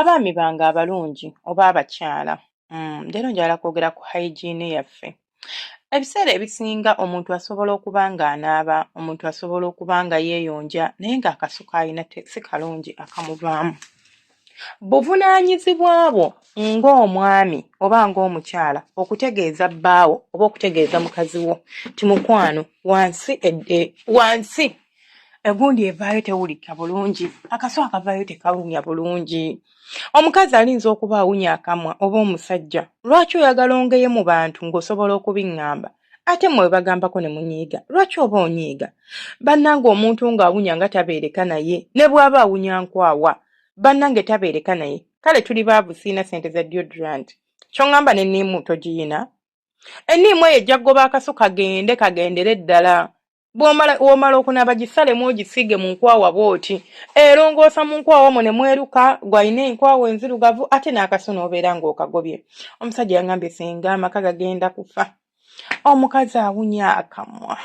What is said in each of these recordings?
Abaami bange abalungi oba abakyala, leero njagala kwogera ku hygiene yaffe. Ebiseera ebisinga omuntu asobola okuba ng'anaaba, omuntu asobola okuba nga yeeyonja naye ng'akasu k'alina si kalungi akamuvaamu. Buvunaanyizibwa bwo ng'omwami oba ng'omukyala okutegeeza bbaawo oba okutegeeza mukazi wo nti mukwano wansi wansi egundi evaayo tewulikika bulungi, akasu akavaayo tekawunya bulungi. Omukazi alinza okuba awunya akamwa oba omusajja, lwaki oyagala ongeye mu bantu ng'osobola okubiŋŋamba? Ate mmwe bwe bagambako ne munyiiga, lwaki oba onyiiga? Bannange omuntu ng'awunya nga tabeereka naye ne bw'aba awunya nkwawa, bannange tabeereka naye. Kale tuli baavu sirina ssente za deodorant. Ky'oŋŋamba n'enniimu togiyina? Enniimu eyo ejja kugoba akasu kagende kagendere ddala. Bw'omala w'omala okunaaba gisalemu ogisiige mu nkwawa bw'oti. Erongoosa mu nkwawa omwo ne mweruka, gwe alina enkwawa enzirugavu ate n'akasu n'obeera ng'okagobye. Omusajja yangambye singa amaka gagenda kufa. Omukazi awunya akamwa.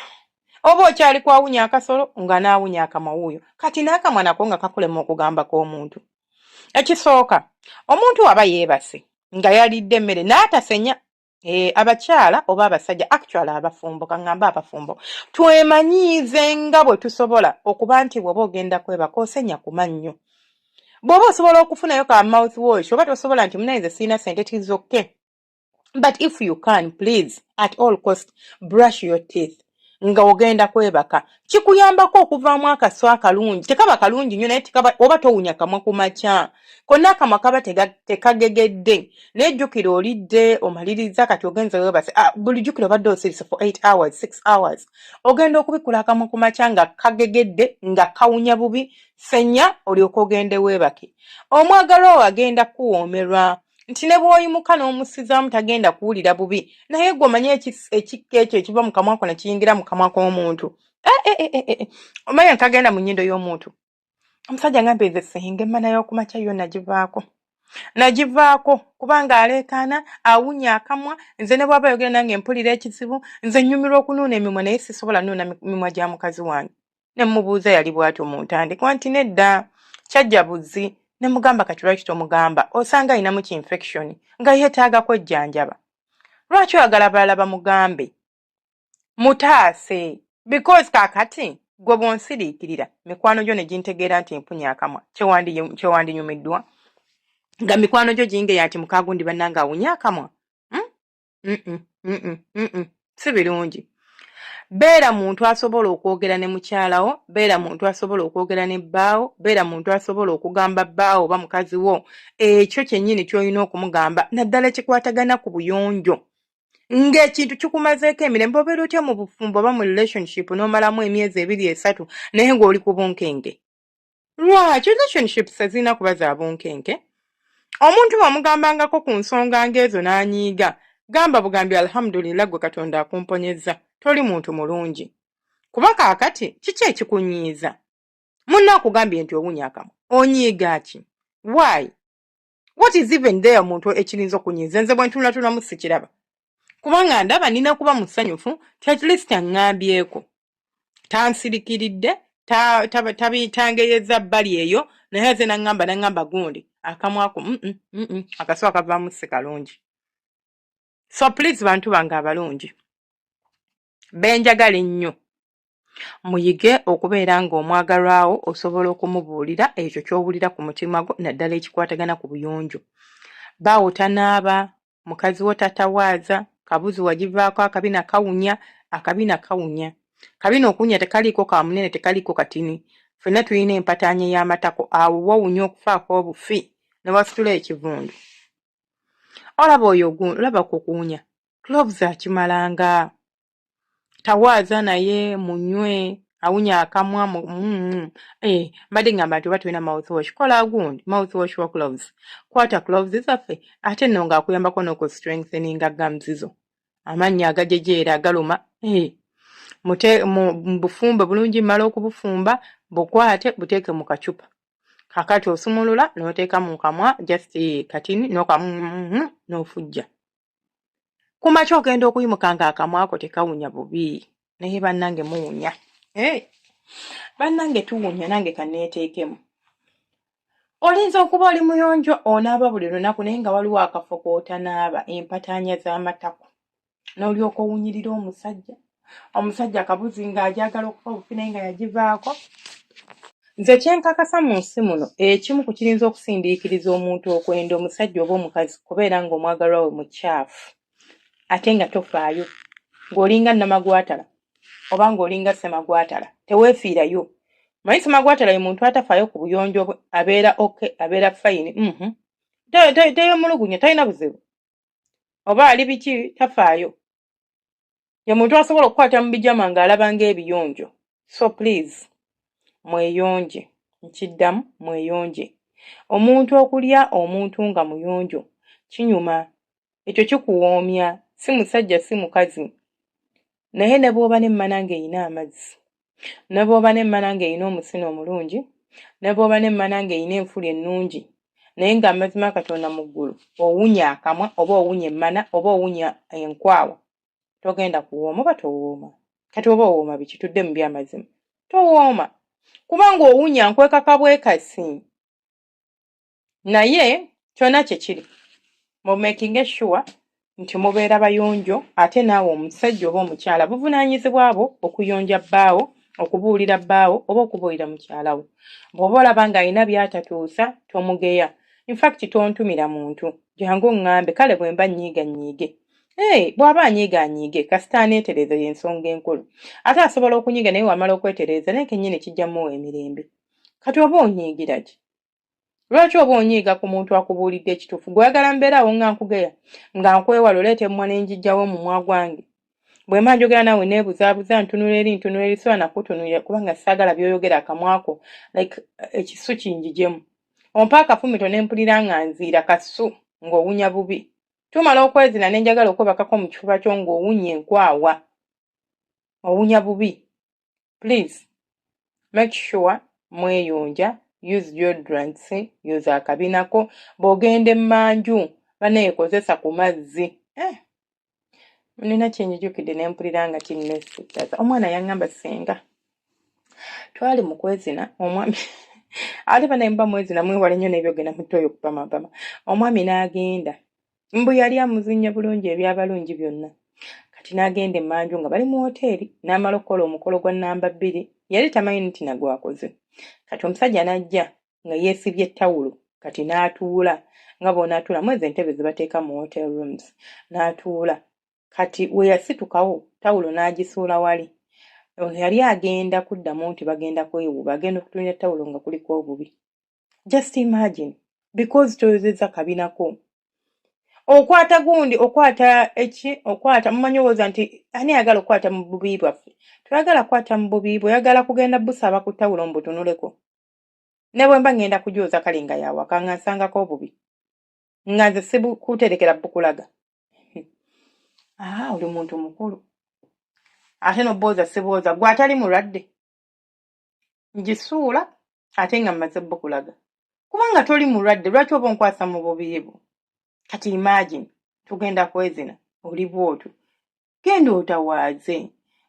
Oba okyali ku awunya akasolo nga n'awunya akamwa wuuyo. Kati n'akamwa nako nga kakulema okugambako omuntu. Ekisooka, omuntu aba yeebase nga yalidde emmere n'atasenya abakyala oba abasajja actually abafumbo kaŋŋambe abafumbo twemanyiize nga bwe tusobola okuba nti bw'oba ogenda kwebaka osenya ku mannyo. Bw'oba osobola okufunayo ka mouth wash oba tosobola nti munaye nze sirina ssente it is okay. But if you can please at all cost brush your teeth nga ogenda kwebaka. Kikuyambako okuvaamu akasu akalungi, tekaba kalungi nnyo naye tekaba oba towunya kamwa ku makya. Konna akamwa kaba tekagegedde naye jjukira olidde omaliriza kati ogenze weebase. Ah, buli jjukira obadde osirise for 8 hours, 6 hours. Ogenda okubikkula akamwa ku makya nga kagegedde nga kawunya bubi, senya olyoke ogende weebake. Omwagalwa wo agenda kukuwoomerwa nti ne bw'oyimuka n'omussizaamu tagenda kuwulira bubi naye gwe omanyi ekikka ekyo ekiva mu kamwa ko ne kiyingira mu kamwa k'omuntu. Eh, eh, eh, eh, eh. Omanya nkagenda mu nnyindo y'omuntu. Omusajja ngambye nze ssenga emmana y'okumakya yo nagivaako. Nagivaako kubanga aleekaana awunya akamwa nze ne bw'aba ayogera nange mpulira ekizibu nze nnyumirwa okunuuna emimwa naye sisobola nuuna mimwa gya mukazi wange. Ne mmubuuza yali bw'atyo mu ntandikwa nti nedda kyajja buzzi ne mugamba kati lwaki tomugamba osanga alinamu ki infection nga yeetaaga kwejjanjaba. Lwaki oyagala abalala bamugambe? Mutaase because kaakati gwe bw'onsiriikirira mikwano gyo ne gintegeera nti mpunya akamwa kyewandinyumiddwa nga mikwano gyo gingeya nti mukaagundi bannange awunya akamwa hmm? Si birungi. Beera muntu asobola okwogera ne mukyala wo, beera muntu asobola okwogera ne bbaawo, beera muntu asobola okugamba bbaawo oba mukazi wo ekyo kyennyini ky'olina okumugamba naddala ekikwatagana ku buyonjo. Ng'ekintu kikumazeeko emirembe obeera otya mu bufumbo oba mu relationship n'omalamu emyezi ebiri esatu naye ng'oli ku bunkenke. Lwaki relationships tezirina kuba za bunkenke? Omuntu bw'omugambangako ku nsonga ng'ezo n'anyiiga, gamba bugambi alhamdulillah gwe Katonda akumponyezza, toli muntu mulungi. Kuba kaakati kiki ekikunyiiza? Munno akugambye nti owunya akamwa, onyiiga ki? Why? What is even there omuntu ekirinza okunyiiza? Nze bwe ntunulatunamu sikiraba. Kubanga ndaba nina kuba musanyufu nti at least aŋŋambyeko. Tansirikiridde, tangeyeza bbali eyo naye aze n'aŋŋamba n'aŋŋamba gundi akamwa ko akasu akavaamu si kalungi. So please bantu bange abalungi be njagala ennyo muyige okubeera ng'omwagalwa wo osobola okumubuulira ekyo ky'owulira ku mutima gwo naddala ekikwatagana ku buyonjo. Bbaawo tanaaba, mukazi wo tatawaaza, kabuzi wagivaako akabina kawunya, akabina kawunya. Kabina okuwunya tekaliiko ka munene tekaliiko katini. Ffenna tulina empataanya ey'amatako awo wawunya okufaako obufi ne wasitula ekivundu. Olaba oyo olaba ku kuwunya cloves akimalanga. Tawaaza naye munywe awunya akamwa mbadde ngamba nti oba tulina mouthwash kola gundi mouthwash wa cloves kwata cloves zaffe ate nno ng'akuyambako n'oku strengtheninga gums zo amannyo agajejeera agaluma mute mu bufumbe bulungi mmala okubufumba bukwate buteeke mu kacupa kakati osumulula n'oteeka mu kamwa just katini n'oka n'ofujja. Ku makya ogenda okuyimuka ng'akamwa ko tekawunya bubi naye bannange muwunya. Hey, bannange tuwunya nange kanneeteekemu. Olinza okuba oli muyonjo onaaba buli lunaku naye nga waliwo akafo k'otanaaba empataanya z'amatako n'olyoka owunyirira omusajja omusajja akabuzi ng'agyagala okufa obufi naye nga yagivaako. Nze kye nkakasa mu nsi muno ekimu ku kirinza okusindiikiriza omuntu okwenda omusajja oba omukazi kubeera ng'omwagalwa we mukyafu ate nga tofaayo ng'olinga nnamagwatala oba ng'olinga ssemagwatala teweefiirayo manyi ssemagwatala ye muntu atafaayo ku buyonjo bwe abeera oke abeera fayini mhm. teyemulugunya talina buzibu oba ali biki tafaayo ye muntu asobola okukwata mu bijama ng'alaba ng'ebiyonjo so please mweyonje nkiddamu mweyonje omuntu okulya omuntu nga muyonjo kinyuma ekyo kikuwoomya si musajja si mukazi naye ne bw'oba n'emmana ng'erina amazzi ne bw'oba n'emmana ng'erina omusina omulungi ne bw'oba n'emmana ng'erina enfuli ennungi naye ng'amazima Katonda mu ggulu owunya akamwa oba owunya emmana oba owunya enkwawa togenda kuwooma oba towooma kati oba owooma biki tudde mu byamazima towooma kubanga owunya nkwekaka bwekasi naye kyona kyekiri mu makinge sure nti mubeera bayonjo ate naawe omusajja oba omukyala buvunaanyizibwa bwo okuyonja bbaawo okubuulira bbaawo oba okubuulira mukyala wo bw'oba olaba ng'alina by'atatuusa tomugeya infact tontumira muntu jangu oŋŋambe kale bwe mba nnyiiga nnyiige Hey, bw'aba anyiiga anyiige kasita aneetereeza y'ensonga enkulu ate asobola okunyiiga naye wamala okwetereeza naye kennyini kijja muwa emirembe kati oba onyiigira ki Lwaki oba onyiiga ku muntu akubuulidde ekituufu? Gwe oyagala mbeere awo nga nkugeya, nga nkwewala oleeta emmwa ne ngijjawo omumwa gwange? Bwe mba njogera naawe neebuzaabuza, ntunula eri ntunula eri sobola nakutunuulira kubanga saagala by'oyogera akamwa ko like ekisu kinjijemu. Ompa akafumito ne mpulira nga nziira kasu ng'owunya bubi. Tumala okwezina ne njagala okwebakako mu kifuba kyo ng'owunya enkwawa. Owunya bubi. Please make sure mweyonja use deodorants yoza akabinako bw'ogenda emmanju banaye kozesa ku mazzi eh. Nina kyenjijukidde ne mpulira nga kinnesittaza omwana yaŋŋamba senga twali mu kwezina omwami ate banaye muba mwezina mwewale nnyo n'ebyogenda mu ttooyi okupamapama omwami n'agenda Mbu yali amuzinye bulungi ebyabalungi byonna. Kati n'agenda emmanju nga bali mu woteeri n'amala okukola omukolo gwa nnamba bbiri yali tamanyi nti na gwakoze. Kati omusajja n'ajja nga yeesibye ttawulo kati n'atuula nga bw'onaatuula mu ezo entebe ze bateeka mu hotel rooms n'atuula. Kati we yasitukawo ttawulo n'agisuula wali. Ono yali agenda kuddamu nti bagenda kwewuuba agenda okutunuulira ttawulo nga kuliko obubi. Just imagine because toyozeza kabinako okwata gundi okwata eki okwata mumanyi owooza nti ani ayagala okukwata mu bubi bwaffe toyagala kukwata mu bubi bwe oyagala kugenda busaba ku tawulo mbutunuleko ne bwe mba ngenda kugyoza kale nga yawaka nga nsangako obubi nga nze sikuterekera bukulaga ah, oli muntu mukulu ate nobooza sibooza gwe atali mulwadde ngisuula ate nga mmaze bukulaga kubanga toli mulwadde lwaki oba onkwasa mu bubi bwo kati imagine tugenda kwezina oli bwotyo genda otawaaze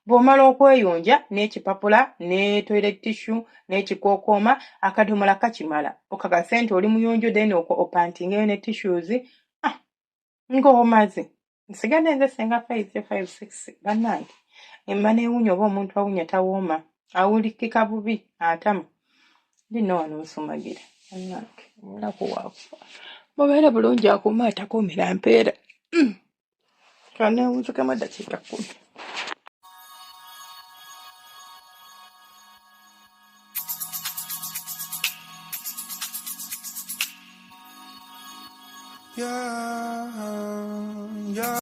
bw'omala okweyonja n'ekipapula ne toilet tissue n'ekikookooma akadomola kakimala okakase nti oli muyonjo then opantingeyo ne tissues ah, ng'omaze nsigadde nze senga 556 bannange emma newunya oba omuntu awunya tawooma awulikika bubi atama ndino wano nsumagira bannange omunaku wakufa mubeere bulungi akuuma atakuumira mpeera kanewunzikemu eddakiika 10. Yeah.